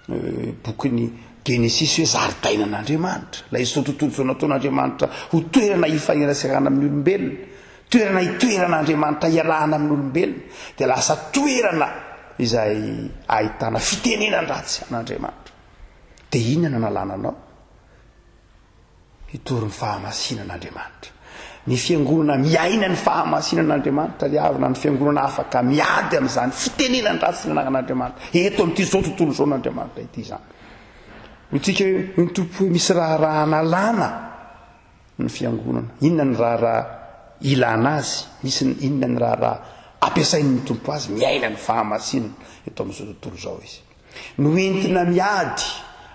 eh, bokin'ny Genesisy hoe zaridainan'Andriamanitra, ilay izao tontolo izao nataon'Andriamanitra ho toerana hifaneraserana amin'ny olombelona, Toerana itoeran'Andriamanitra iarahana amin'ny olombelona dia lasa toerana izay ahitana fitenenan-dratsy an'Andriamanitra. Dia inona no analana anao? Hitory ny fahamasinan'Andriamanitra. Ny fiangonana miaina ny fahamasinan'Andriamanitra ry havana, ny fiangonana afaka miady amin'izany fitenenan-dratsy ny anaran'Andriamanitra eto amin'ity izao tontolo izao n'Andriamanitra ity izany. Hoy tsika hoe, hoy ny Tompo hoe misy raharaha analana ny fiangonana? Inona ny raharaha ilana azy? Misy ny inona ny raharaha ampiasain'ny Tompo azy? Miaina ny fahamasinana eto amin'izao tontolo izao izy. Noentina miady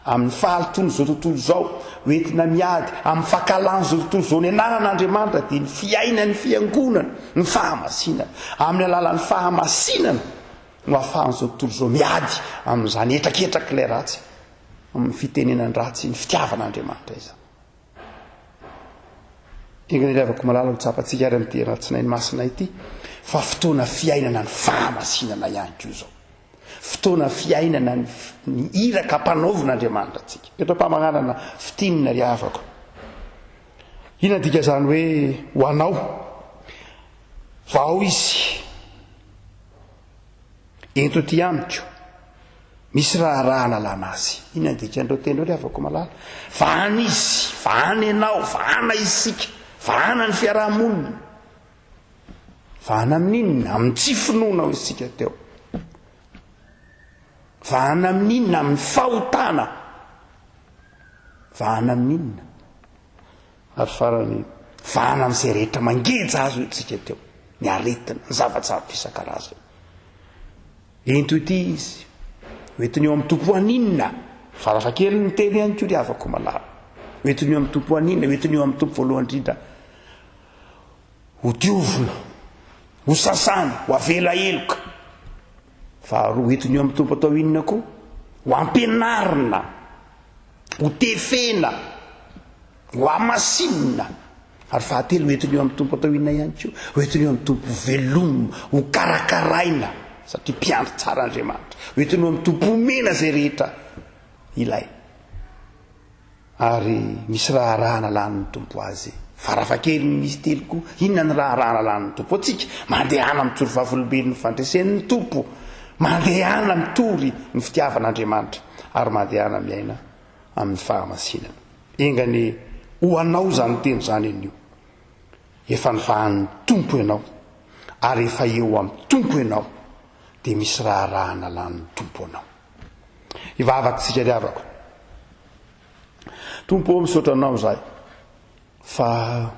amin'ny fahalotoan'izao tontolo izao, hoentina miady amin'ny fankahalan'izao tontolo izao ny anaran'Andriamanitra dia ny fiainan'ny fiangonana, ny fahamasinana. Amin'ny alalan'ny fahamasinana no ahafahan'izao tontolo izao miady amin'izany hetraketrak'ilay ratsy, amin'ny fitenenan-dratsy ny fitiavan'Andriamanitra izany. Enga anie ry havako malala ho tsapantsika ary amin'ity alatsinainy masina ity fa fotoana fiainana ny fahamasinana ihany koa izao. Fotoana fiainana ny, ny iraka ampanaovin'Andriamanitra antsika. Eto am-pamaranana fintinina ry havako. Inona dika izany hoe ho anao? Vao izy. Ento aty amiko. Misy raharaha analana azy. Inona ny dikan'ireo teny ireo ry havako malala? Vahana izy, vahana ianao, vahana isika, vahana ny fiarahamonina. Vahana amin'inona? Amin'ny tsy finoana hoy isika teo. Vahana amin'inona? Amin'ny fahotana. Vahana amin'inona? Ary farany, Vahana amin'izay rehetra mangeja azy hoy tsika teo. Ny aretina, ny zava-tsarotra isan-karazany. Ento ity izy. Hoentiny eo amin'ny Tompo haninona? Farafahakeliny ny teny ihany koa ry havako malala. Hoentiny eo amin'ny Tompo haninona? Hoentiny eo amin'ny Tompo voalohany indrindra. Ho diovina, ho sasana, ho avela heloka. Faharoa, hoentiny eo amin'ny Tompo atao inona koa? Ho ampianarina, ho tefena, ho hamasinina. Ary fahatelo, hoentiny eo amin'ny Tompo atao inona ihany koa? Hoentiny eo amin'ny Tompo velomina, ho karakaraina, satria mpiandry tsara Andriamanitra. Hoentiny eo amin'ny Tompo omena izay rehetra ilaina. Ary misy raharaha nalanin'ny Tompo azy. Farafahakeliny misy telo koa. Inona ny raharaha nalanin'ny Tompo antsika? Mandehana mitory vavolombelon'ny fandresen'ny Tompo. Mandehana mitory ny fitiavan'Andriamanitra. Ary mandehana miaina amin'ny fahamasinana. Enga anie ho anao izany teny izany anio. Efa novahan'ny Tompo ianao, ary efa eo amin'ny Tompo ianao, dia misy raharaha nalan'ny Tompo anao. Hivavaka isika ry havako. Tompo ô, misaotra Anao izahay fa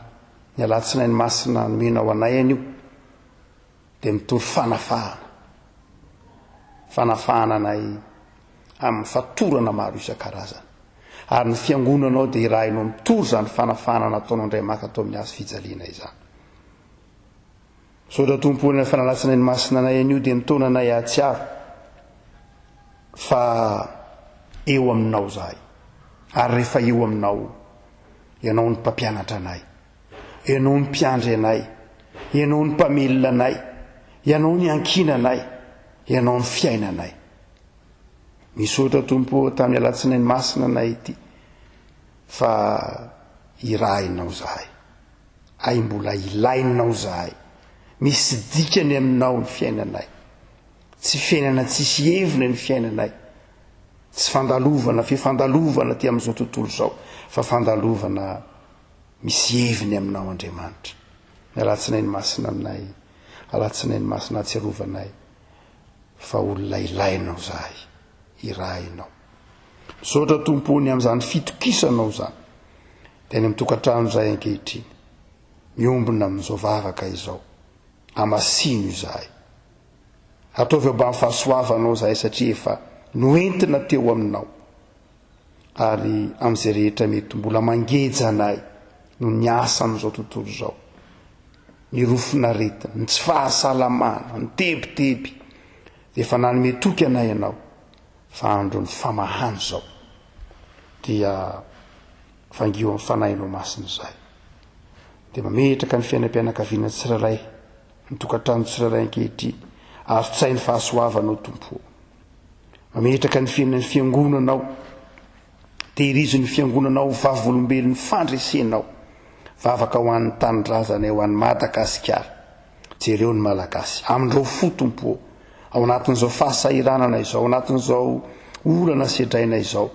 ny alatsinainy masina nomenao anay anio dia mitory fanafahana. Fanafahana anay amin'ny fatorana maro isan-karazany. Ary ny fiangonanao dia irahinao mitory izany fanafahana nataonao indray maka tao amin'ny hazo fijaliana izany. Misaotra Tompo o, ny fanalatsinainy masina anay anio dia mitaona anay hahatsiaro fa eo aminao izahay. Ary rehefa eo aminao, Ianao no mpampianatra anay. Ianao no mpiandry anay. Ianao no mpamelona anay. Ianao no iankinanay. Ianao no fiainanay. Misaotra Tompo o tamin'ny alatsinainy masina anay ity fa irahinao zahay. Hay mbola ilainao zahay. Misy dikany aminao ny fiainanay. Tsy fiainana tsisy heviny ny fiainanay. Tsy fandalovana fifandalovana aty amin'izao tontolo izao fa fandalovana misy heviny aminao Andriamanitra. Ny alatsinainy masina aminay, alatsinainy masina ahatsiarovanay fa olona ilainao zahay, irahinao. Misaotra Tompo o ny amin'izany fitokisanao izany. Dia any amin'ny tokantrano izahay ankehitriny, miombona amin'izao vavaka izao. Amasino izahay. Ataovy eo ambany fahasoavanao izahay satria efa noentina teo aminao. Ary amin'izay rehetra mety mbola mangeja anay noho ny asa amin'izao tontolo izao. Ny rofin'aretina, ny tsy fahasalamana, ny tebiteby, dia efa nanome toky anay ianao fa andron'ny famahana izao. Dia vangio amin'ny fanahinao masina izahay. Dia mametraka ny fiainam-pianakaviana tsirairay, ny tokantrano tsirairay ankehitriny, ary tsain'ny fahasoavanao Tompo ô. Mametraka ny fiainan'ny fiangonanao. Tehirizo ny fiangonanao ho vavolombelon'ny fandresenao. Vavaka ho an'ny tanindrazanay ho an'i Madagasikara. Jereo ny Malagasy. Amindrao fo Tompo ô. Ao anatin'izao fahasahiranana izao, ao anatin'izao olana sedraina izao,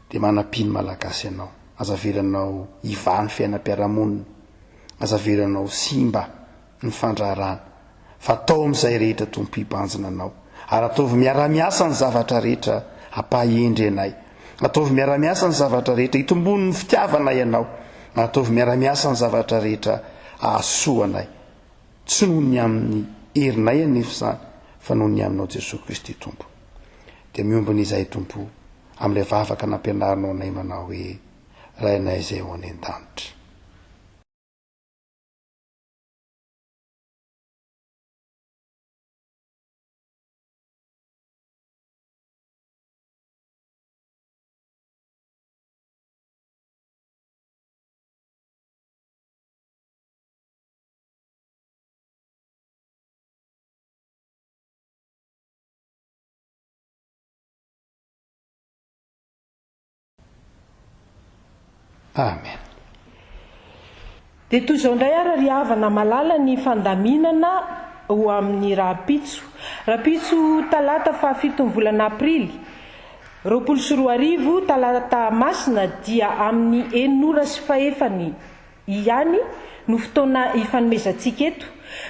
dia manampia ny Malagasy Ianao. Aza avelanao hivaha ny fiainam-piarahamonina. Aza avelanao simba ny fandraharahana. Fa atao amin'izay rehetra Tompo hibanjina Anao. Ary ataovy miara-miasa ny zavatra rehetra hampahendry anay. Ataovy miara-miasa ny zavatra rehetra hitomboan'ny fitiavanay Anao. Ataovy miara-miasa ny zavatra rehetra hahasoa anay. Tsy noho ny amin'ny herinay anefa izany, fa noho ny aminao Jesoa Kristy Tompo. Dia miombona izahay Tompo amin'ilay vavaka nampianarinao anay manao hoe, Rainay izay ao any an-danitra. Amen.
Dia toy izao indray ary ry havana malala ny fandaminana ho amin'ny rahampitso. Rahampitso talata fahafiton'ny volana aprily 2020, talata masina, dia amin'ny enina ora sy fahefany ihany no fotoana hifanomezantsika eto,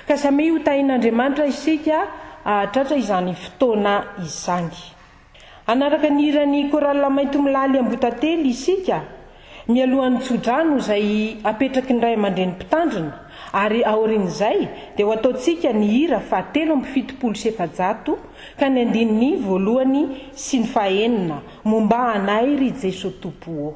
ka samia ho tahin'Andriamanitra isika hahatratra izany fotoana izany. Hanaraka ny hiran'ny Chorale Maintimolaly Ambohitantely isika. Mialohan'ny tsodrano izay apetraky ny ray aman-dreny mpitandrina ary aorian'izay dia ho ataontsika ny hira faha 473 ka ny andininy voalohany sy ny fahenina, Mombà anay ry Jeso Tompo ô.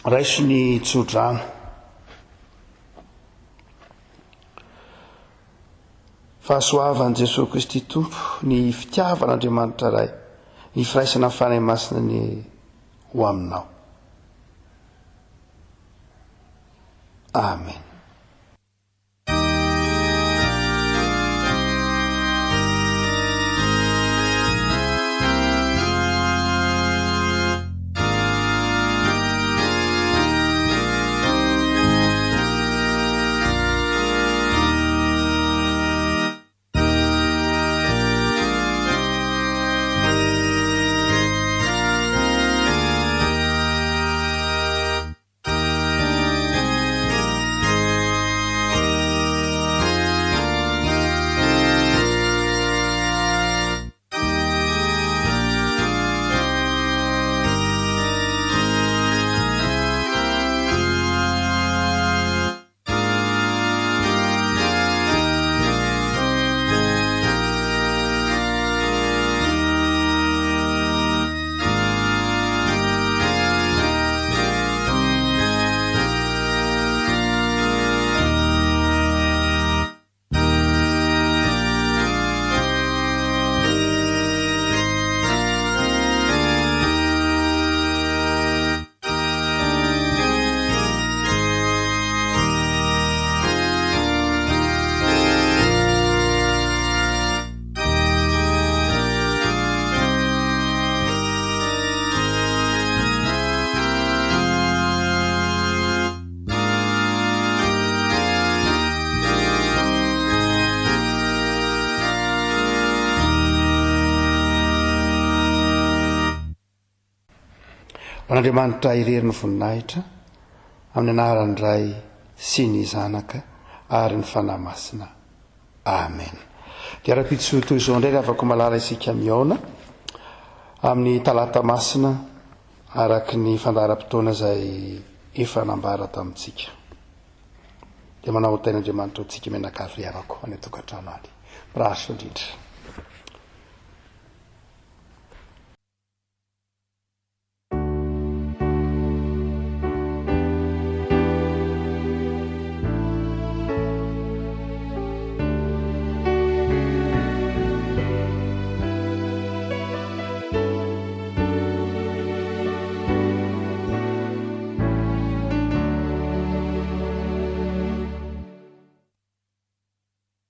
Raiso ny tsodrano. Fahasoavan'i Jesoa Kristy Tompo, ny fitiavan'Andriamanitra Ray, ny firaisana amin'ny Fanahy Masina anie ho aminao. Amen. Ho an'Andriamanitra irery ny voninahitra, amin'ny anaran'ny Ray sy ny Zanaka ary ny Fanahy Masina. Amen. Dia rahampitso toy izao indray ry havako malala isika mihaona amin'ny talata masina araka ny fandaharam-potoana izay efa nambara tamintsika. Dia manao ho tain'Andriamanitra ho antsika mianakavy ry havako any an-tokantrano any. Mirary soa indrindra.